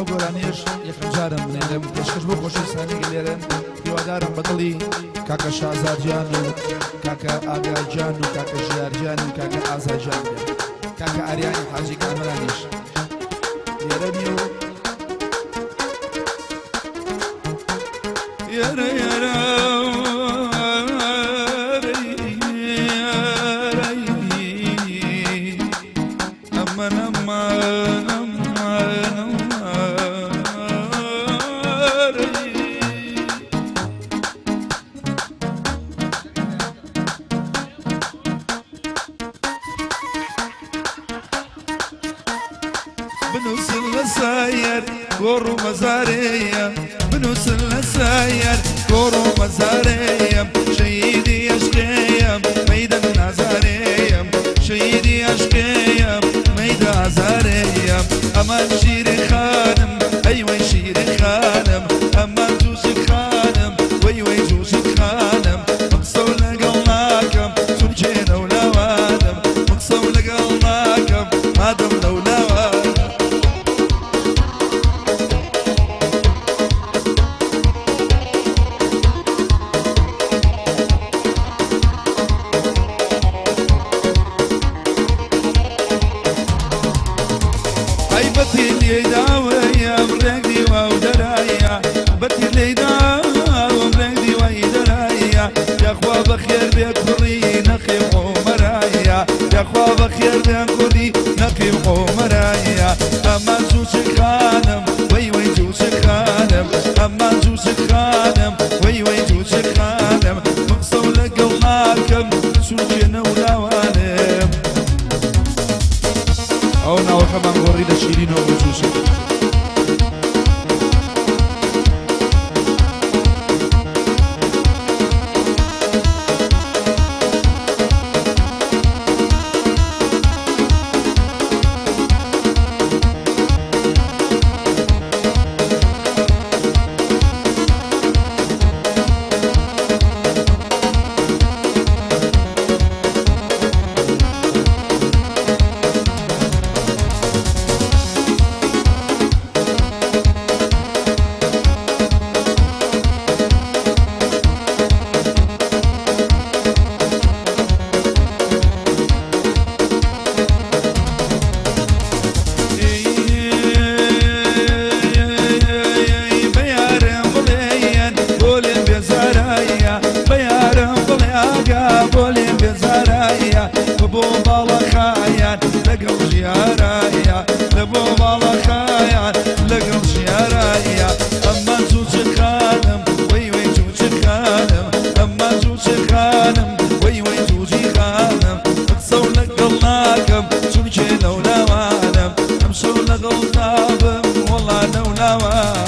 ئەو گۆرانیەش یەکەم جارم منێرم پێشکەش بۆ خۆشەویستانی گەلێرن. هیوادارم بە دڵی کاکە شازاد گیان و کاکە ئاگا گیان و کاکە ژیار گیان و کاکە ئازا گیان بێ. کاکە ئاریانی حاجی کامەرانیش لێرە نیە و یارە یارە ئەمان ئەمان ئەمان ئەمان. بنووسن لە سایەر گۆڕ و مەزارەیە، بنووسن لە سایەر گۆڕ و مەزارەیە، شەهیدی عشقەیە مەیدان نازارەیە، شەهیدی عشقەیە مەیدان ئازارەیە. ئەمان شیری خانم ئەی وەی شیری خانم، ئەمان جووشک خانم وەی وەی جووشک خانم، قسە و لەگەڵ ناکەم چونکێنە و لاوانم، قسە و لەگەڵ ناکەم مادەم لەو لاوانم. ئەی بەتی لێی داوەیەم ڕێک دیوە و دەرایە، بەتی لێی داوم ڕێک دیوەی دەرایە، یاخوا بەخێر بێ کوڕی نەقیم عومەرایە، یاخوا بەخێر بێ کوڕی نەقیم عومەرایە. ئەمان جووچک خانم وەی وەی جووچک خانم، ئەمان جووچک خانم وەی وەی جووچک خانم، من قسە و لەگەڵ ناکەم چونکێ نەولاوانم. ئەو ناوەکەمان گۆڕی لە شیرینەوە بۆ جووچک. بەیارم بڵێن بۆ لێم بێزارایە، بەیارم بڵێ ئاگا بۆ لێم بێزارایە، بۆ باڵەخایان لەگەڵ ژیارایە، لە بۆ باڵەخایان لەگەڵ ژیارایە. ئەمما جووچ خانم وەی وەی جووچ خانم، ئەمما جووچ خانم وەی وەی جووجی خانم، قسە و لەگەڵ ناکەم چونکێ لەولاوانم، ئەمشەو لەگەڵ نابم وەڵا لەولاوانم.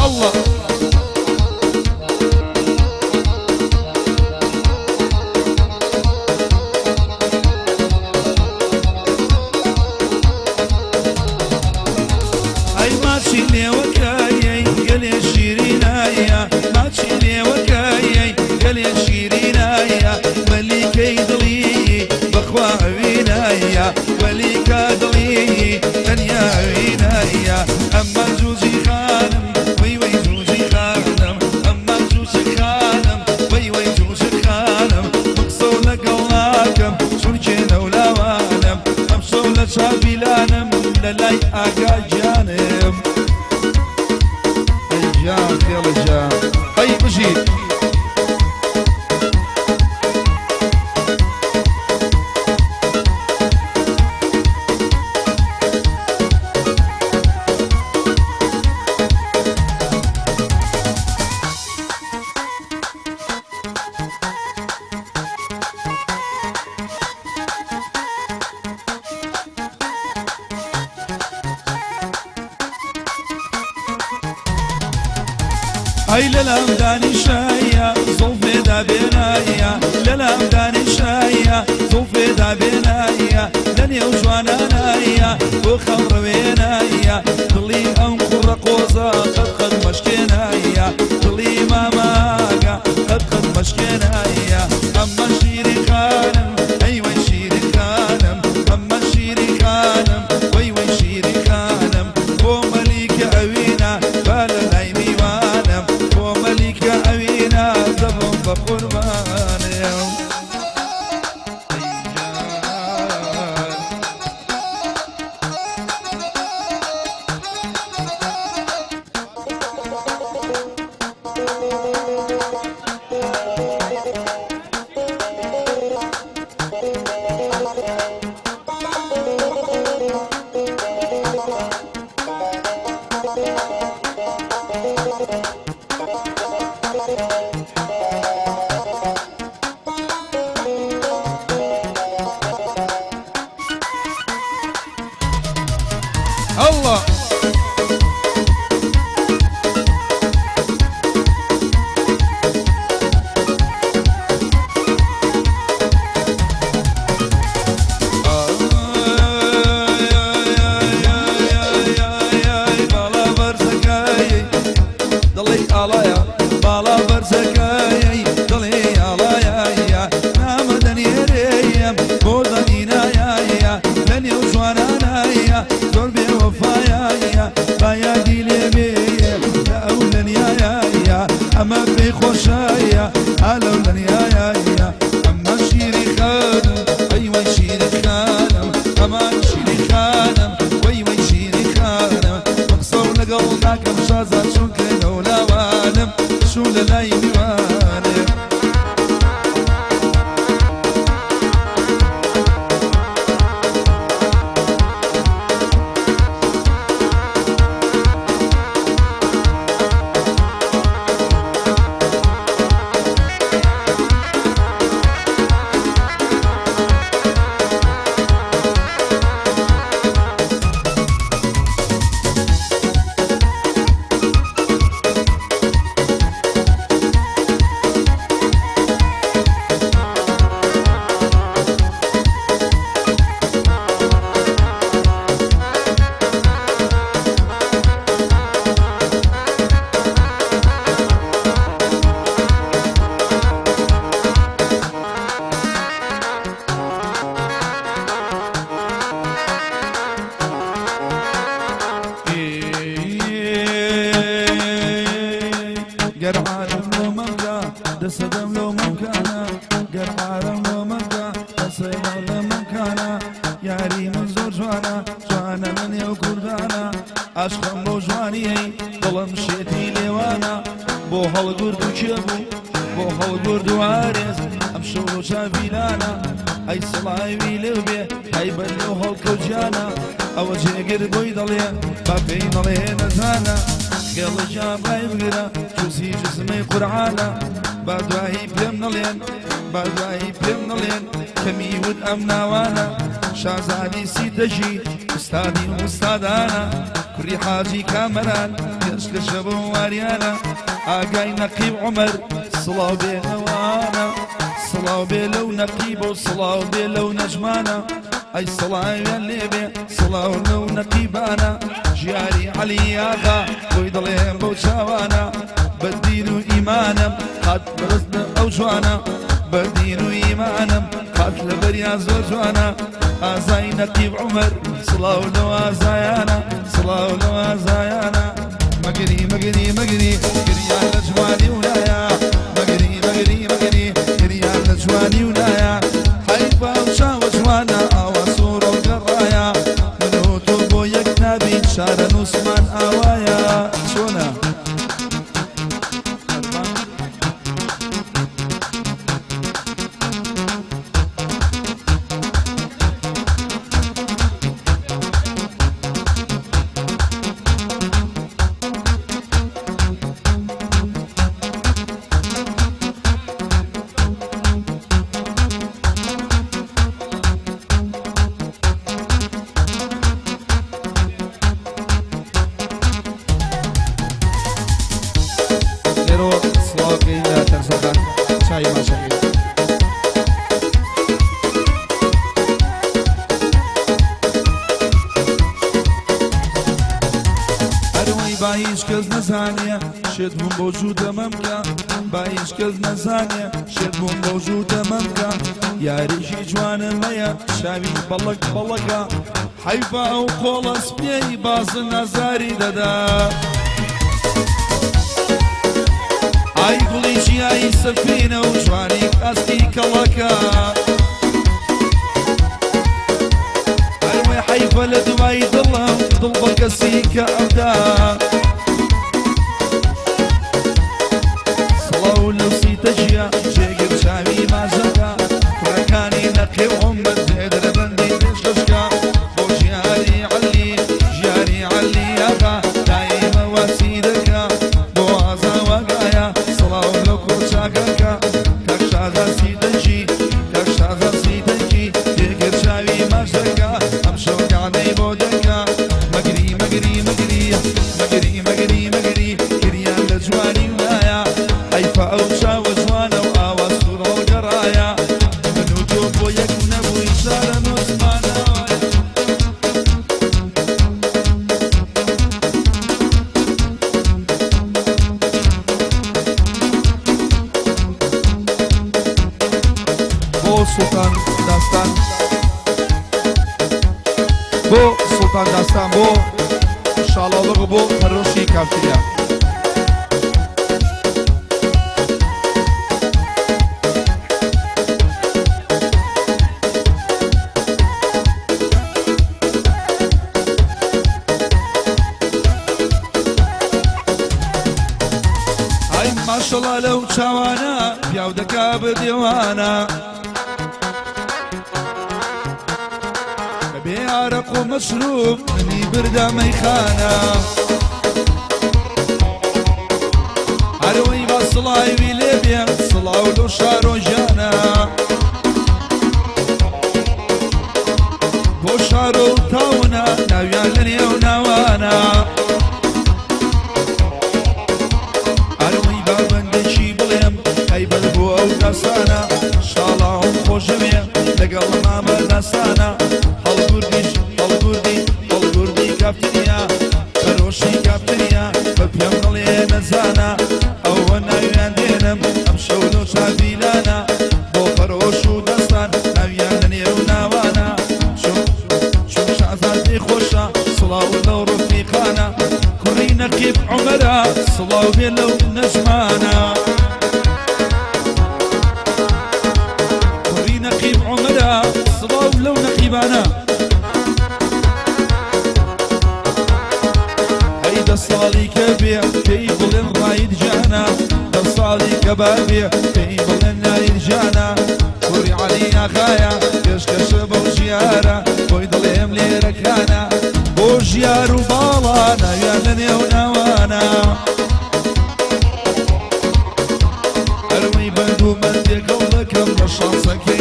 الله. ئەی ماچی لێوەکەی گەلێ شیرینایە، ماچی لێوەکەی گەلێ شیرینایە. ئەی لەلام دانیشایە زوڵفێ دابێنایە لەلام دانیشایە زوڵفێ دابێنایە لە نێو جوانانایە بۆ خەم ڕەوێنایە دڵی ئەم کوڕە قۆزە قەت قەت مەشکێنایە دڵی ماماگە قەت قەت مەشکێنایە ئەمە شیری خانم ئەی وەی شیری خانم ئەمە شیری خانم وەی وەی شیری خانم بۆ مەلیکە ئەوینە با لە لای میوانم بۆ مەلیکە ئەوینە دەبم بە قوربانم ئەی جان. الله. باڵا بەرزەکەی دڵی ئاڵایە باڵا بەرزەکەی دڵی ئاڵایە نامە دەنێرەیەم بۆ دەنینایە لە نێو جوانانایە زۆر بێ وەفایە بایادی لێبێ لە ئەو دنیایە ئەمە پێی خۆشایە ئالەو دنیایە ئەمە شیری خانم ئەی وەی شیری خانم ئەمە شیری خانم وەی وەی شیری خانم بە قسە و لەگەڵ ناکەم شازاد چونکە لەولاوانم چوو لە لای میوانم. گەر عالم لۆ مەمکە دەسەدەم لۆ مەمکانە گەر عالم لۆ مەمکە دەسەدەم لە مەمکانە یاری من زۆر جوانە جوانە لە نێو کوردانە عاشقم بۆ جوانیەی دڵم شێتی لێوانە بۆ هەڵگورد و کێ بوو بۆ هەڵگورد و ئارێز ئەم شەو لۆ چاویلانە ئەی سڵاوی لێو بێ ئەی بەر لێو هەڵکەوت گیانە ئەوە جێگر بۆی دەڵێ با پێی نەڵێ نەزانە خێڵەکیان ڕای بگرە جوزی جزمەی قورعانە با دوایی پێم نەڵێن با دوایی پێم نەڵێن کەمی وت ئەم ناوانە شازادی سیتەژی ئوستادی ئوستادانە کوڕی حاجی کامەران پێشکەشە بۆ واریانە ئاگای نەقیب عومەر سڵاو بێ ئەوانە سڵاو بێ لەو نەقیبە و سڵاو بێ لەو نەجمانە ئەی سڵاویان لێبێ سڵاو لەو نەقیبانە ژیاری عەلی ئاغا بۆی دەڵێم بەو چاوانە بە دین و ئیمانم قات بەرز لە ئەو جوانە بە دین و ئیمانم قات لە بەریا زۆر جوانە ئازای نەقیب عومەر سڵاو لەو ئازایانە سڵاو لەو ئازایانە مەگری مەگری مەگری گریان لە جوانی و نایە مەگری مەگری مەگری گریان لە جوانی و نایە حەیفا و چاوە جوانە ئاوا سوورە و گەڕایە من و تۆ بۆ یەک نابین چارەنووسمان ئاوایە چۆنە؟ چاوی ماچەکەی. ئەرۆی با هیچ کەس نەزانێ شێت بووم بۆ جووتە مەمکە، با هیچ کەس نەزانێ شێت بووم بۆ جووتە مەمکە. یاریشی جوانم هەیە چاوی بەڵک بەڵەکە، حەیفە ئەو قۆڵە سپیەی بازن ئازاری دەدا. ئای گوڵی چیایی سەفینە و جوانی ئاستی کەڵەکە، هەروەی حەیفە لە دوای دڵم دڵ بە کەسی کە ئەمدا. سڵاو لەو سیتەژیە جێگر چاوی ماژەکە، کوڕەکانی نەقێ و عومەر زێدرە بەندی پێشکەشکە. بۆ ژیاری عەلی ژیاری عەلی ئاغا دایمە واسی دەکا، بۆ ئازا واگایە سڵاو لەو کوڕ چاکەکە. کاک شازا سیتەژی کاک شازا سیتەژی جێگر چاوی ماچ دەکا، ئەمشەو گەعدەی بۆ دەکا. مەگری مەگری مەگری مەگری مەگری مەگری گریان لە جوانی و نایە، حەیفە ئەو چاوە جوانە و ئاوا سوور هەڵگەڕایە. من و تۆ بۆ یەک نەبووین چارەنووسمانەوەیە. بۆ سوڵتان داستان بۆ سوڵتان داستان بۆ شاڵاوبەگ و بۆ پەرۆشی کافتریا. ئای ماشەڵا لەو چاوانە پیاو دەکا بە دێوانە، بەبێ ئارەق و مەشروب منی بردە مەیخانە. هەروەی با سڵاوی لێ بێ سڵاو لەو شارۆ ژیانە، بۆ شارۆ و تاونە ناویان لە نێو ناوانە. ئەرۆی با بەندێکی بڵێم تایبەت بۆ ئەو داستانە، شاڵاوم خۆشەوێ لەگەڵ مامە داستانە. هەڵگوردیش هەڵگوردی هەڵگوردی کافتریا، پەرۆشی کافتریا بە پێم دەڵێ نەزانە. ئەوە ناویان دێنم ئەم شەو لۆ چاڤیلانە، بۆ پەرۆش و داستان ناویان لە نێو ناوانە. چون چون شازاد پێی خۆشە سڵاو لەو ڕەفیقانە، کوڕی نەقیب عومەرە سڵاو بێ لەو نەجمانە. کوڕی نەقیب عومەرە سڵاو لەو نەقیبانە. ئەی دە ساڵی کە بێ پێی بڵێن ڕایت ژیانە، دە ساڵی کە با بێ پێی بڵێن نایت ژیانە. کوڕی عەلی ئاغایە پێشکەشە بەو ژیارە، بۆی دڵێم لێرەکانە. بۆ ژیار و باڵا ناویان لە نێو ناوانە. هەروەی بەند و مەندێکەڵ دەکەم لە شانسەکەی.